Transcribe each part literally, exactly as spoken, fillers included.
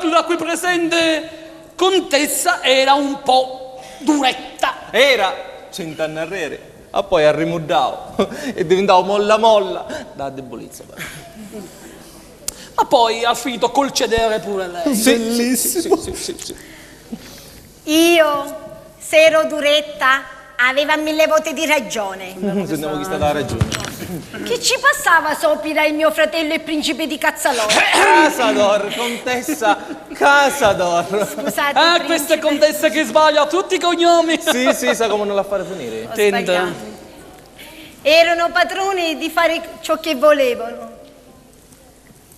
Allura, qui presente, contessa era un po' duretta. Era, cent'anni arreri, ma poi arrimuddau e divintau molla molla da debulizza, però. Ma poi ha finito col cedere pure lei. Sì, sì, sì, sì, sì, sì, sì. Io, se ero duretta, aveva mille voti di ragione. Sentiamo chi sta dà ragione. Chi ci passava sopra il mio fratello e principe di Cazzalore? Casador, contessa, Casador. Scusate, ah, questa è principe, contessa che sbaglia tutti i cognomi. Sì, sì, sa come non la fare finire. Ho sbagliato. Erano padroni di fare ciò che volevano.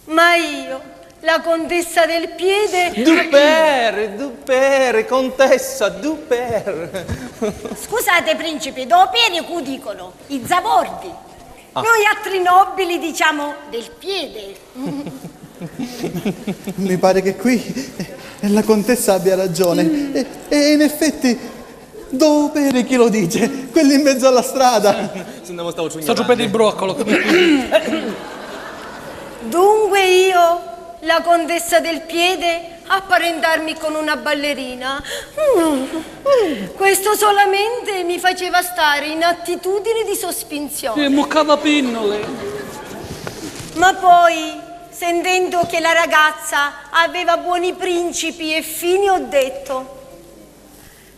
Ma io, la contessa del piede. Dupere, dupere, contessa, dupere. Scusate, principe, do piede cu dicono? I zabordi. Ah. Noi altri nobili diciamo del piede. Mi pare che qui la contessa abbia ragione. E, e in effetti Dop'eri chi lo dice? Quelli in mezzo alla strada. Sta giù per il broccolo. Dunque io, la contessa del piede, apparentarmi con una ballerina? Mm. Questo solamente mi faceva stare in attitudine di sospinsione. E muccava pinnole. Ma poi, sentendo che la ragazza aveva buoni principi e fini, ho detto: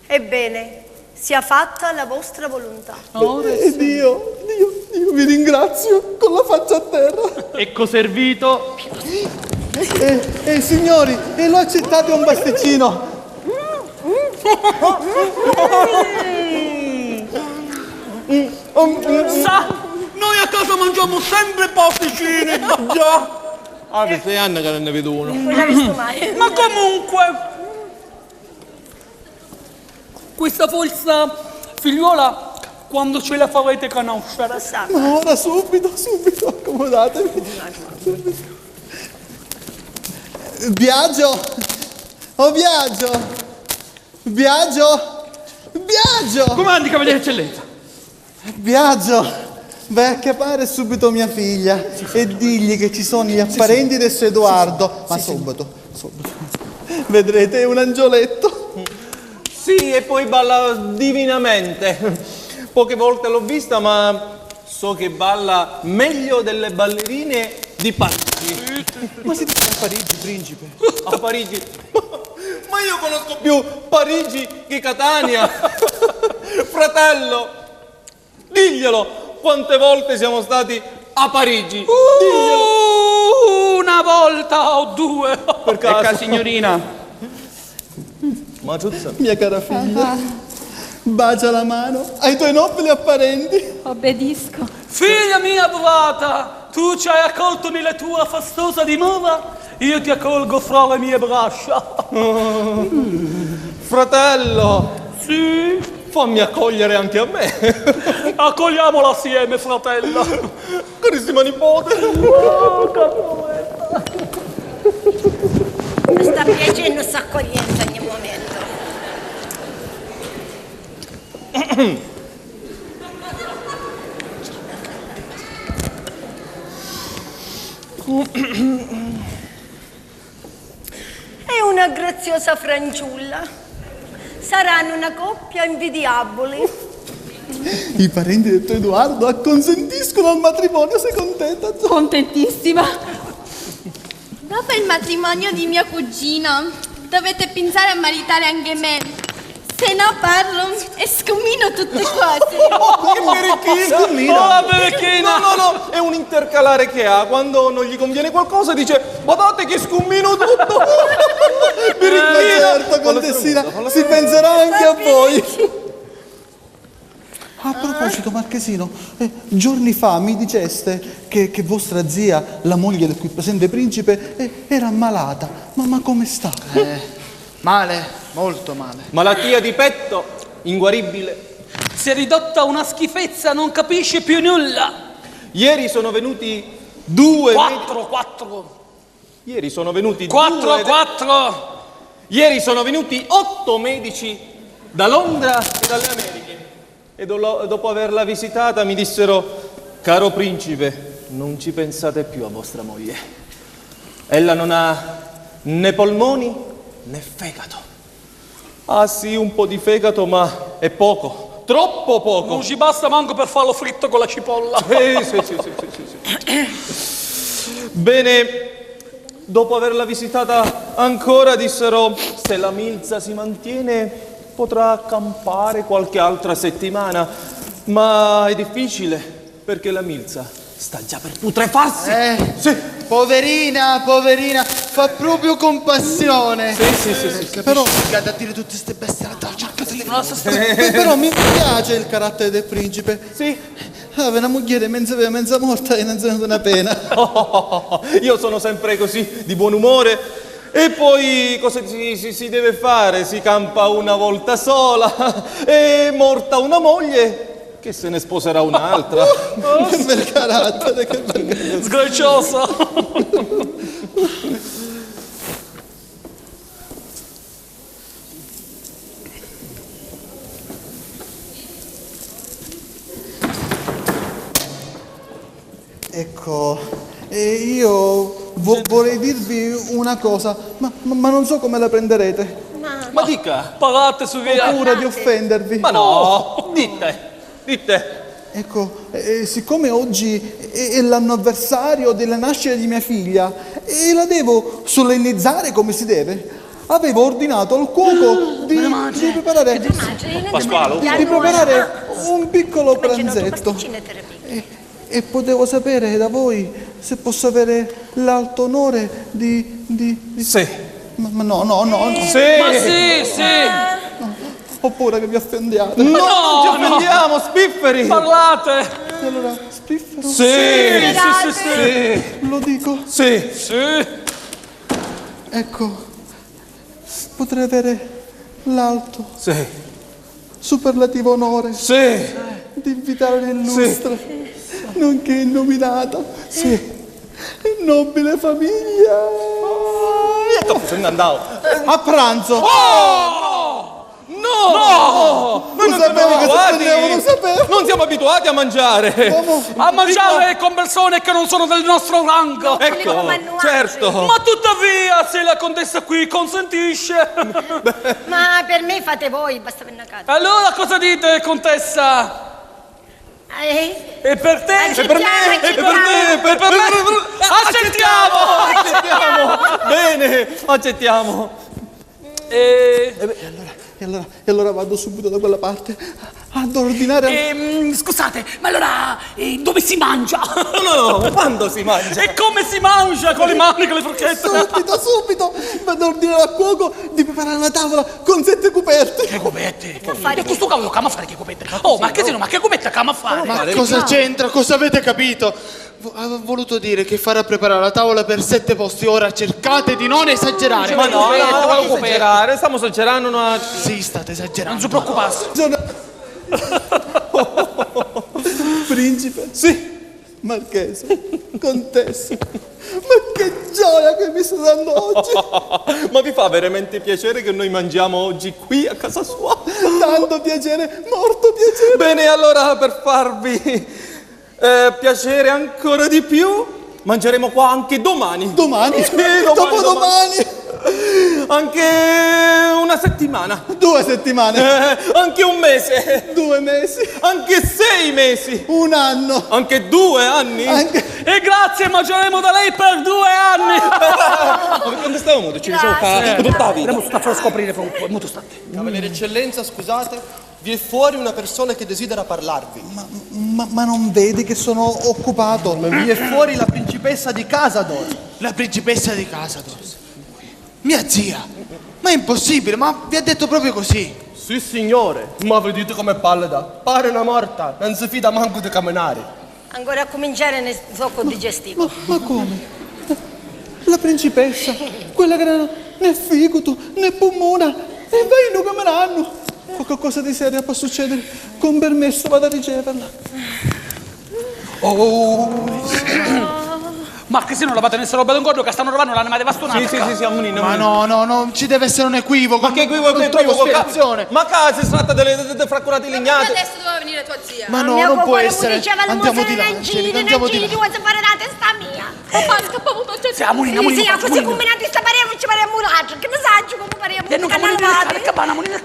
Ebbene, sia fatta la vostra volontà. Ora e sì. Dio, Dio, Dio, vi ringrazio con la faccia a terra. Ecco servito. Eh, eh, signori, e lo accettate un pasticcino? Sa, noi a casa mangiamo sempre pasticcini, già. Ah, che sei anni che non ne vedo uno. Non l'ha visto mai. Ma comunque, questa falsa figliola, quando ce la farete conoscere? Ma ora, subito, subito, accomodatevi. Biagio! Oh, Biagio! Biagio! Biagio! Comandi, cavaliere eccellenza! Biagio, vai a chiamare subito mia figlia e digli che ci sono gli apparenti del suo Edoardo. Ma subito, subito. Vedrete, è un angioletto. Sì, e poi balla divinamente. Poche volte l'ho vista, ma so che balla meglio delle ballerine di Parigi. Ma siete a Parigi, principe? A Parigi? Ma io conosco più Parigi che Catania. Fratello, diglielo, quante volte siamo stati a Parigi? Diglielo. Uh, una volta o due. Per caso? Ecca, signorina. Maciuzza. Mia cara figlia, bacia la mano ai tuoi nobili apparenti. Obbedisco. Figlia mia adorata, tu ci hai accolto nella tua fastosa dimora, io ti accolgo fra le mie braccia. Fratello! Sì? Fammi accogliere anche a me. Accogliamola assieme, fratello. Carissima nipote. Oh, che poeta. Mi sta piacendo sta accoglienza ogni momento. È una graziosa fanciulla. Saranno una coppia invidiabile. I parenti del tuo Edoardo acconsentiscono al matrimonio, sei contenta, Gio? Contentissima. Dopo il matrimonio di mia cugina, dovete pensare a maritare anche me. Se no parlo e scombino tutte cose. Oh, che birichina! Scombino? Oh, la birichina! No, no, no, è un intercalare che ha. Quando non gli conviene qualcosa dice: "Badate che scombino tutto!" Birichina! Ma certo, contessina, si penserà anche a voi. A proposito, Marchesino, eh, giorni fa mi diceste che, che vostra zia, la moglie del qui presente principe, eh, era ammalata. Ma, ma come sta? Eh, male, molto male. Malattia di petto, inguaribile. Si è ridotta a una schifezza, non capisce più nulla. Ieri sono venuti due medi- Quattro, quattro. Ieri sono venuti due de- Quattro, quattro! Ieri sono venuti otto medici da Londra e dalle Americhe. E do-, dopo averla visitata mi dissero: "Caro principe, non ci pensate più a vostra moglie. Ella non ha Né polmoni né fegato. Ah, sì, un po' di fegato, ma è poco, troppo poco. Non ci basta manco per farlo fritto con la cipolla. Sì, sì, sì, sì, sì, sì, sì. Bene, dopo averla visitata ancora, dissero: "Se la milza si mantiene, potrà campare qualche altra settimana, ma è difficile." Perché la milza sta già per putrefarsi. Eh, sì. Poverina, poverina, fa proprio compassione. Sì, sì, sì, sì, sì. Però, che ha da dire tutte ste bestie, cercate di... Però mi piace il carattere del principe. Sì. Aveva una mugghiera e mezza viva, mezza morta e non se ne una pena. Io sono sempre così, di buon umore. E poi cosa si, si, si deve fare? Si campa una volta sola. È morta una moglie. Che se ne sposerà un'altra. Che bel carattere, che bel carattere. Sgranciosa. Ecco, e io vo- vorrei dirvi una cosa, ma, ma- ma non so come la prenderete. Ma dica. Parlate, su via. Ho paura di offendervi. Ma no, dite, dite. Ecco, eh, siccome oggi è, è l'anniversario della nascita di mia figlia e la devo solennizzare come si deve, avevo ordinato al cuoco di, di preparare, di, di preparare un piccolo pranzetto. E, e potevo sapere da voi se posso avere l'alto onore di, di, di... Sì. Ma, ma no, no, no, no. Sì. Ma sì, sì. No, ho paura che vi offendiate. No, no, non ci offendiamo, spifferi. Parlate. E allora, spiffero? Sì, sì, sì, sì. Lo dico? Sì. Sì. Ecco, potrei avere l'alto, sì, superlativo onore, sì, di invitare l'illustre, sì, nonché innominata, sì, e nobile famiglia. E dopo se ne andava. A pranzo. Oh! No! No! Noi non siamo abituati! Lo sapevo, lo sapevo! Non siamo abituati a mangiare! A mangiare con persone che non sono del nostro rango! Ecco, certo! Ma tuttavia, se la contessa qui consentisce. Ma per me fate voi, basta per una casa. Allora cosa dite, contessa? Eh? E per te? E per me? E per me? E per me? Accettiamo! Accettiamo! Bene, accettiamo! E... E beh, e allora, e allora, e allora vado subito da quella parte ad ordinare. Ehm, scusate, ma allora, eh, dove si mangia? No, no, no, quando si mangia? E come si mangia? Con le mani, con le forchette? Subito, subito! Vado ad ordinare al cuoco di preparare la tavola con sette coperte. Che coperte? Che affari? E cu stu cavulu c'amu a fari cu i cupetta? Oh, ma che si no, ma che cupetta c'amu a fari? Ma cosa c'entra? Cosa avete capito? Vo-, avevo voluto dire che farà preparare la tavola per sette posti. Ora cercate di non esagerare. Ma no, no, no, non esagerare, stiamo esagerando, no? Sì, state esagerando. Non si preoccupate. Principe. Sì. Marchese, contessa, ma che gioia che mi sta dando oggi! Ma vi fa veramente piacere che noi mangiamo oggi qui a casa sua? Tanto piacere, morto piacere! Bene, allora per farvi, eh, piacere ancora di più, mangeremo qua anche domani. Domani? Sì, domani, dopodomani. Anche una settimana. Due settimane. Eh, anche un mese. Due mesi. Anche sei mesi. Un anno. Anche due anni. Anche... E grazie, mangeremo da lei per due anni. Ma quando stavamo? Ci siamo fatti tutta la vita. Dobbiamo stare a scoprire fra un po'. Mutu state. Cavaliere Eccellenza, scusate, vi è fuori una persona che desidera parlarvi. Ma, ma, ma non vedi che sono occupato? Ma vi è fuori la principessa di Casador. La principessa di Casador. Mia zia! Ma è impossibile, ma vi ha detto proprio così? Sissignore, ma viditi comu è pallida, pari na morta, non si fida mancu di caminari. Ancora a cuminciari ne soccu digestivu. Ma, ma come? La principessa, quella che non ha né ficutu né pummuna, e vai nu caminannu! Qualche cosa di serio può succedere, con permesso vado a riceverla. Oh! Ma chi si non lavate nessa roba d'un gordu ca stanno arrivanno l'anima di vastunata. Sì, sì, sì, sì, ammonina. Ma no, no, no, ci deve essere un equivoco. Ma che equivoco? Non trovo spiegazione. Ma ca si tratta delle, de, de fraccurati lignati. Ma adesso doveva venire tua zia. Ma no, non può essere. Andiamo di là, Angelica, andiamo di là. Ti vuoi fare la testa mia? Papà, scappa, papà, c'è. Sì, ammonina, ammonina. Sì, sì, così combinati sta pariamo, ci pariamo l'altro. Che ne sai come pariamo? Ammonina, ammonina, ammonina.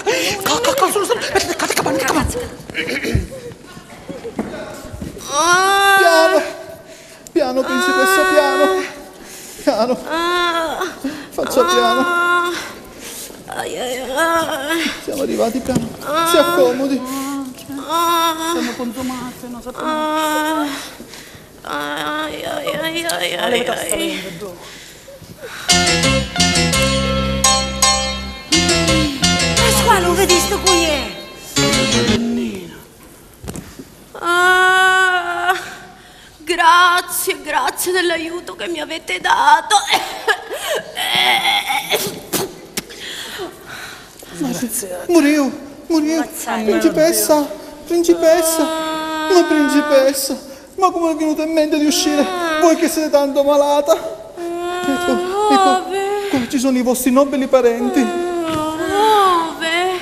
Piano, principessa, piano. Piano. Faccia piano. Ai, ai, ai. Siamo arrivati, piano. Si accomodi. Siamo consumati, non sappiamo. Ai, ai, ai, ai, ai, ai. Pasquale, lu vidisti cu è? Ah, grazie, grazie dell'aiuto che mi avete dato. Muriu, muriu, principessa, principessa, ma principessa, ma come vi è venuto in mente di uscire? Voi che siete tanto malata. Ecco, ecco, qua ci sono i vostri nobili parenti. Ove?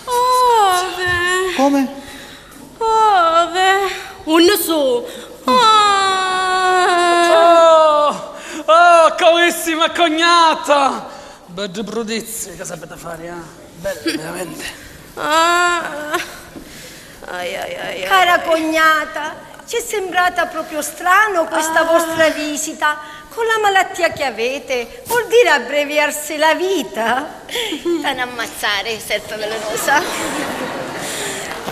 Ove? Come? Ove? Unni su? Ah! Oh, oh, carissima cognata! Beddi brutizzi che sapete fare, eh? Belli, veramente. Ah! Ai, ai, ai, ai. Cara cognata, ci è sembrata proprio strano questa vostra visita. Con la malattia che avete, vuol dire abbreviarsi la vita? T'hanno ammazzare, serpe velenosa.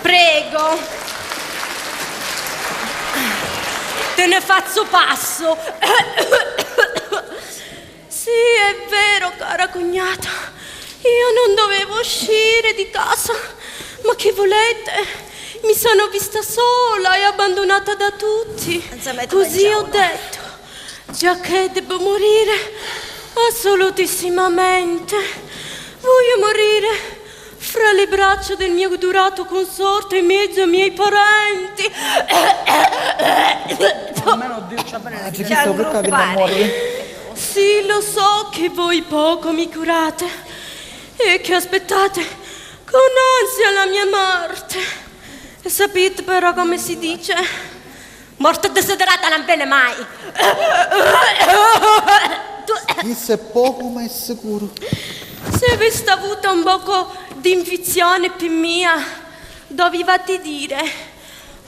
Prego. Te ne fazzu passo. Sì, è vero, cara cognata. Io non dovevo uscire di casa. Ma che volete? Mi sono vista sola e abbandonata da tutti. Così ho detto. Giacché devo morire assolutissimamente, voglio morire fra le braccia del mio adorato consorte in mezzo ai miei parenti. Almeno Dio ci avvene. Ah, c'è chi sta bocca di non morire. Sì, lo so che voi poco mi curate e che aspettate con ansia la mia morte. E sapete però come si dice? Morte desiderata non viene mai. Isso è poco ma è sicuro. Se aveste avuto un poco di infizione pi mia, dovevate dire: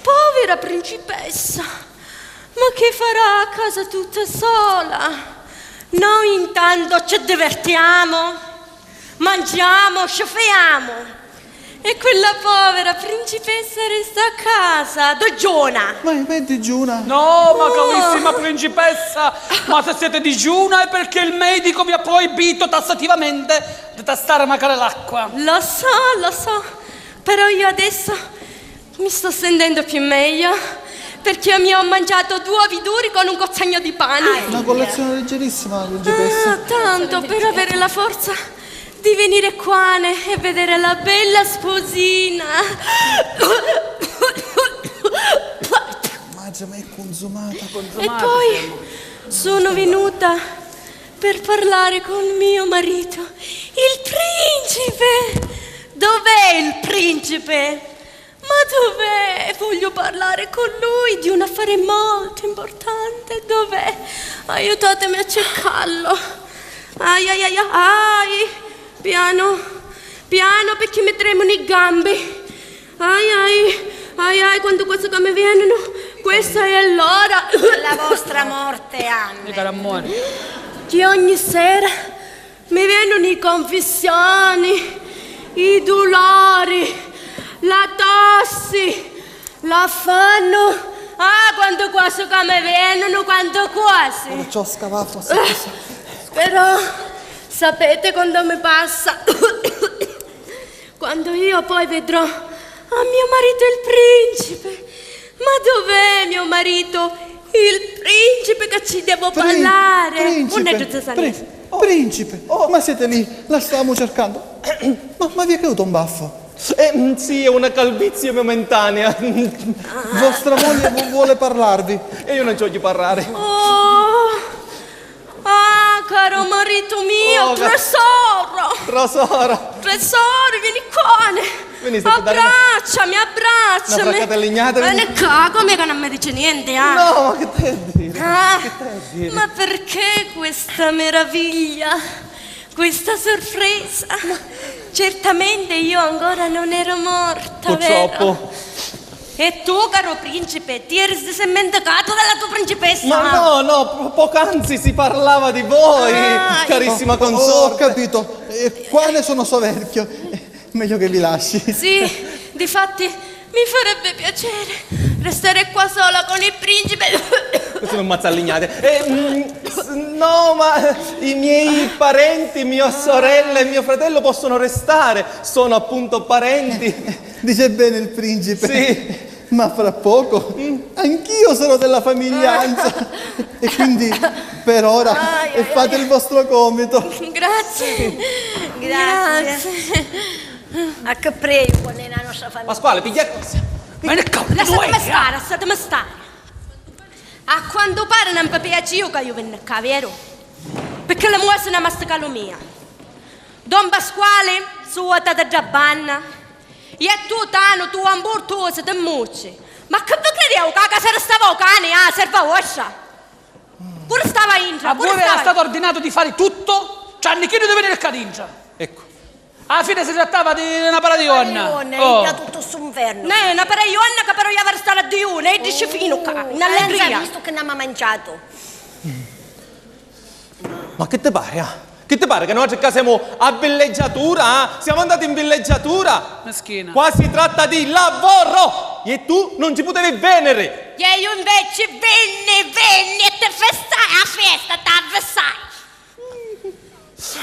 "Povera principessa, ma che farà a casa tutta sola? Noi intanto ci divertiamo." Mangiamo, scioffiamo. E quella povera principessa resta a casa, digiuna. Ma è digiuna? No, ma carissima principessa, ma se siete digiuna è perché il medico vi ha proibito tassativamente di tastare magari l'acqua. Lo so, lo so, però io adesso mi sto sentendo più meglio, perché mi ho mangiato due uovi duri con un cozzagno di pane. Una colazione leggerissima, principessa. Ah, tanto per avere la forza di venire qua e vedere la bella sposina. Madre, ma è consumata. E poi sono venuta per parlare con mio marito, il principe. Dov'è il principe? Ma dov'è? Voglio parlare con lui di un affare molto importante. Dov'è? Aiutatemi a cercarlo. Ai, ai, ai, ai. Piano, piano, perché mi tremano i gambi. Ai, ai, ai, ai, quanto cose che mi vengono. Questa è l'ora. La vostra morte, Anne. Di ogni sera mi vengono i confissioni, i dulori, la tossi, l'affannu. Ah, quantu cuosu ca mi venunu, quantu cuosi! Ora ciò scavà, forse chissà. Però sapete quando mi passa? Quando io poi vedrò a mio marito il principe. Ma dov'è mio marito? Il principe che ci devo parlare. Principe, Unn'è Giuseppe Sani? Principe, oh, ma siete lì, la stavamo cercando. Ma, ma vi è caduto un baffo? Eh, mm, sì, è una calvizie momentanea. Vostra moglie vu-, vuole parlarvi. E io non ci voglio parlare. Oh, Caro marito mio, oh, tesoro! Tesoro! Tesoro, vieni qua! Abbracciami, abbracciami! Una fraccatella ignata, veni. Veni qua, come che non mi dici niente, ah? No, ma che te dire? Ah, che te dire? Ma perché questa meraviglia? Questa sorpresa? Certamente io ancora non ero morta, vero? Purtroppo. E tu, caro principe, ti eri dimenticata della tua principessa? Ma no, no, po-, poc'anzi si parlava di voi, ah, carissima consorte. Ho capito, e qua ne sono soverchio. Meglio che vi lasci. Sì, difatti mi farebbe piacere restare qua sola con il principe. Questo mi ammazza a lignate. Eh, mm, s-, no, ma i miei parenti, mia sorella e mio fratello possono restare. Sono appunto parenti. Dice bene il principe. Sì. Ma fra poco anch'io sarò della famiglianza. E quindi per ora fate il vostro compito. Grazie. Grazie. A che preu quannu è la nostra famiglia? Pasquale, piglia cosa. Ma ne cavolo, lasciatemi stare, lasciatemi stare. A quantu pare non vi piace io che io venni qua, vero? Perché le muoie sono masticalo mia. Don Pasquale, suotata da banna. E tu, Tanu, tu amburtuosa, ti mucci. Ma che vi credevo che a casa restava u cane, ah, serva vostra? Pure stava intra, pure stava intra. A voi vi era stato ordinato di fare tutto, tranne chiddu di venire ccà dintra. Ecco. Alla fine si trattava di una para di jonna. Para di jonna, oh. Intra tutto stu inferno. Nè, una para di jonna che però aveva restare a digiunu, e dici fino ccà, in allegria. Visto che non ha mangiato. Ma che ti pare, ah? Che ti pare che noi ccà siamo a villeggiatura, ah? Siamo andati in villeggiatura? Meschina. Qua si tratta di lavoro! E tu non ci potevi venire! E io invece venni, venni e ti festai a festa, ti festai!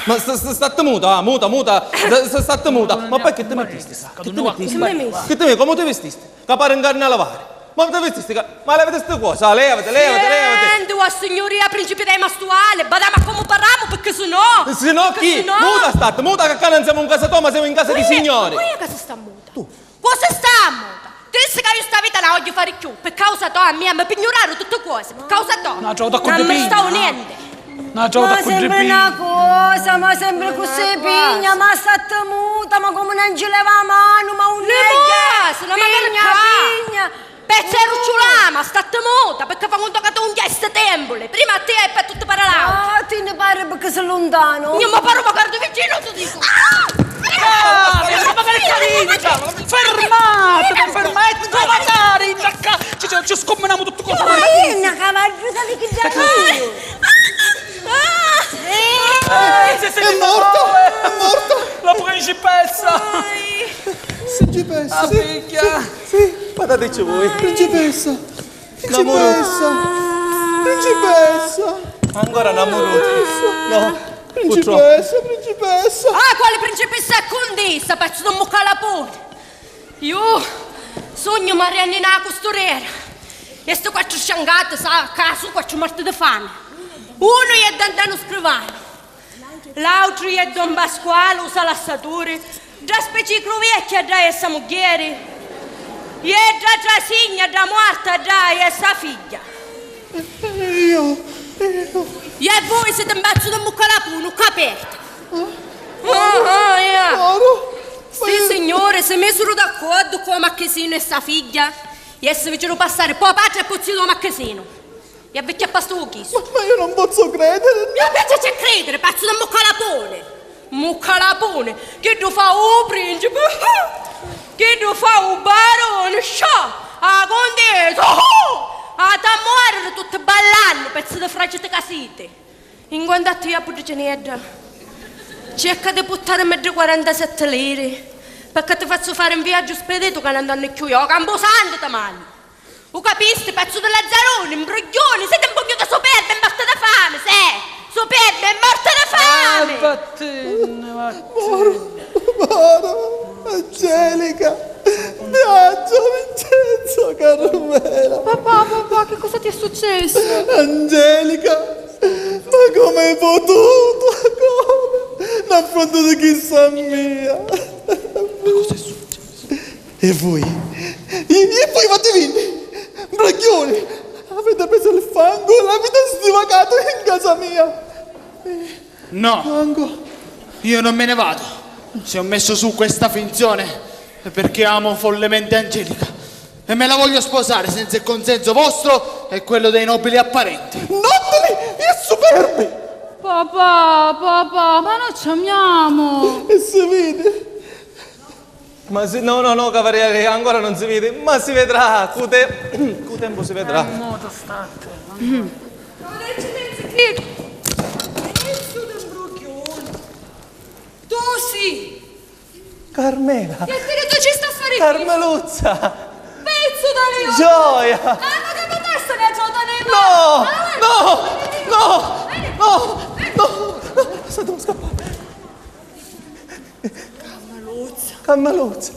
Ma sta, sta, statte muta, ah, muta, muta, sta, sta, statte muta. Ma poi che ti mettisti? Che ti mettisti? Che ti me-, come ti vestisti? Ca pari un carnalavari. Ma ti vestisti ca-, ma levati sti cosi, ah, levati, levati, levati. Senti, vossignuria, principi dei mastuali, badamu a comu parramu, picchì si no... Si no chi? Muta statte, muta ca ccà non siamo in casa tua, ma siamo in casa di signori. Ma io ca si sta muta? Tu. Cosa sta muta? Ti dissi ca io sta vita non la voglio fare più, per causa tua a mia mi pignuraru tutte cose, per causa tua. Non mi stau niente. N'atra vota. Ma sempri na cosa, ma sempri cu sti pigna, ma statte muta, ma comu non ci leva a manu, ma un... Limosina, ma pigna, pigna. Pezza di rucciulama, statte muta, perché fa conto che tu non chiesti tempule, prima a te e poi tutti per l'auto. Ah, ti ne pare perché sei lontano? Io mi paro magari di vicino, ti dico. Ah! Ah, fermate, fermate, fermate, ci, ci, ci scommenamo tutto quanto. Ma è una cavaggiuta di chi già... Eh, sì, sì, è morta! È morta! La principessa! Principessa! La figlia! Sì, sì, guardateci voi! Principessa! Principessa! Principessa! Ancora innamuruta? No, principessa, principessa! Ah, quale principessa e cuntessa, pezzu di muccalapuni! Iu sugnu Maria Nina a custurera e sti quattru sciancati, sa, ca su quattru morti di fami. Unu è Dantanu scrivanu, l'autru è Don Pasquali u salassaturi, dda specicru vecchia dda è sa mugghieri, e dda trasigna dda muorta dda è sa figghia. Io, io. E voi siti un pezzu di muccalapuni, u caperti? Ah, ah, io. Sì, signore, si misuru d'accordu cu u macchesinu e sa figghia e si ficiru passari po patri e po ziu di u macchesinu. E avvi chiappastu u chisu. Ma, ma io non posso credere. E invece c'è credere, pezzu di muccalapuni. Muccalapuni, chiddu fa u principi, chiddu fa u baroni, scià, a cuntesa, a t'ammuoriri tutti ballannu, pezzu di fraciti ca siti. In quantu a tia, puddicinedda, cerca di puttarimi ddi quarantasetti liri, pecca ti fazzu fari un viaggiu speditu ca non torni cchiù, io, campusantu ti mannu. U capisti, pezzu di lazzaruni, mbrugghiuni, siti mpugnuta superba e morta di fami, sè! Superba e morta di fami! Eh, vattinni, vattinni. Moro, moro, Angelica, Biagio, Vincenzo, Carmela. Papà, papà, che cosa ti è successo? Angelica, ma come hai potuto? Come? N'affrontu di chissa mia. Ma cosa è successo? E voi? E, e voi fatevini! Bragghioni! Avete preso il fango e l'avete stivaccato in casa mia! No, io non me ne vado. Se ho messo su questa finzione è perché amo follemente Angelica e me la voglio sposare senza il consenso vostro e quello dei nobili apparenti. Nobili e superbi! Papà, papà, ma noi ci amiamo! E si vede! Ma si, no, no, no, cavalieri, ancora non si vede, ma si vedrà, cu te-, cu tempu si vedrà. Eh, mo tu state. Non è ci pensi che penso di un brucchione. Tu sì. Carmela. Che tu ci sta a fare qui? Carmeluzza. Pezzo da leone. Gioia. Ah, ma che potesse ne giota nei mani? No, no, no, no, no, no, lasciatemi scappare. Cammaluzza. Cammaluzza.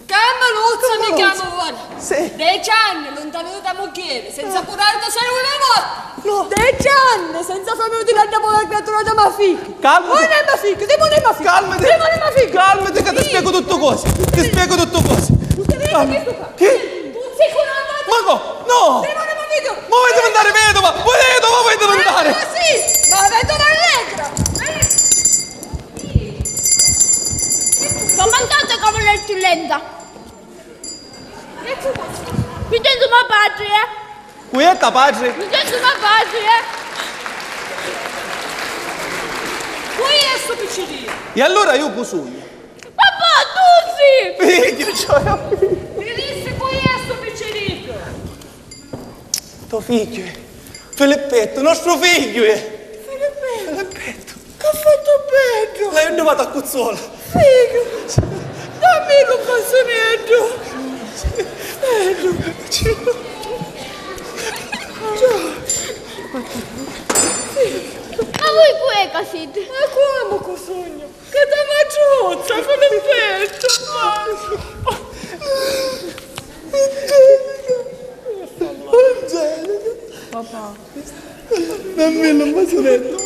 Cammaluzza mi chiamo ora. Sì. Deci anni luntanu di ta mugghieri, senza curarti se non le morti. No. Deci anni senza farmi utilare da povera creatura da ma figli. Calmati. Non è ma figlio, dimmi non è ma figlio. Calmati. Dimmi non è ma figlio. Calmati che ti spiego tutto cosa. Ti spiego tutto cosa. Calma. Chi? Ma no, no. Dimmi non è ma figlio. Ma vuoi diventare vedova? Vuoi vedova? Vuoi diventare? Ah, sì. Ma vedova allegra. Eh. Sono mancata come l'è più lenta. Vincenzo, ma patri, eh? Cu è ta patri? Vincenzo, ma patri, eh? Cu è stu picciriddu? E allora io cu sugnu? Papà, tu sì! Figghiu, cioè. Mi dissi cu è stu picciriddu? To figghiu è. Filippettu, nostru figghiu è. Filippettu? Filippettu. Che ha fatto beddu? L'hai annuvatu a cuzzola. Figghiu, dammi un fazzoletto. Beddu. Ma voi cu è ca siti? Ma come cu sugnu? Che ta matruzza, Filippettu, ma... Angelica. Papà. Dammi un fazzoletto.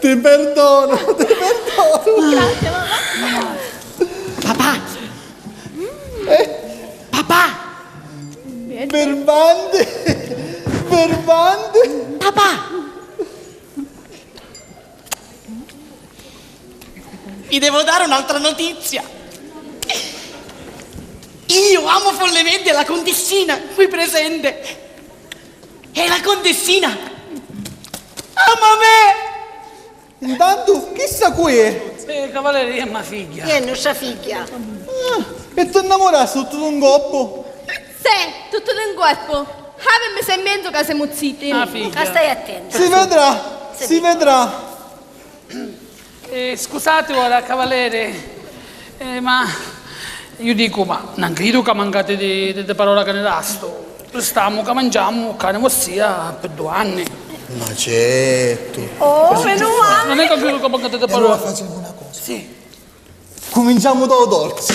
Ti perdono, ti perdono. Grazie, papà. Papà. Eh? Papà. Birbante. Birbante. Papà. Vi devo dare un'altra notizia. Io amo follemente la contessina qui presente. E la contessina ama me! Intanto, chissa cu è? Eh, cavalieri, è ma figghia. È nostra figghia. Ah, e ti innamorasti tutto d'un colpo? Sì, tutto d'un colpo. Avemi sei mezzo ca siamo zitti. Ah, figghia. Ma stai attenta. Si vedrà, si vedrà. Eh, scusati ora, cavalieri, eh, ma iu dicu, ma non cridu ca mancati di, di, di parola ca ni dastu. Ristamu ca manciamu carni vossia pi dui anni. Ma certu. Oh, menu mali. Non è ca cridu ca mancati di parola. E allora facciamo una cosa. Sì. Cuminciamo da u dolce.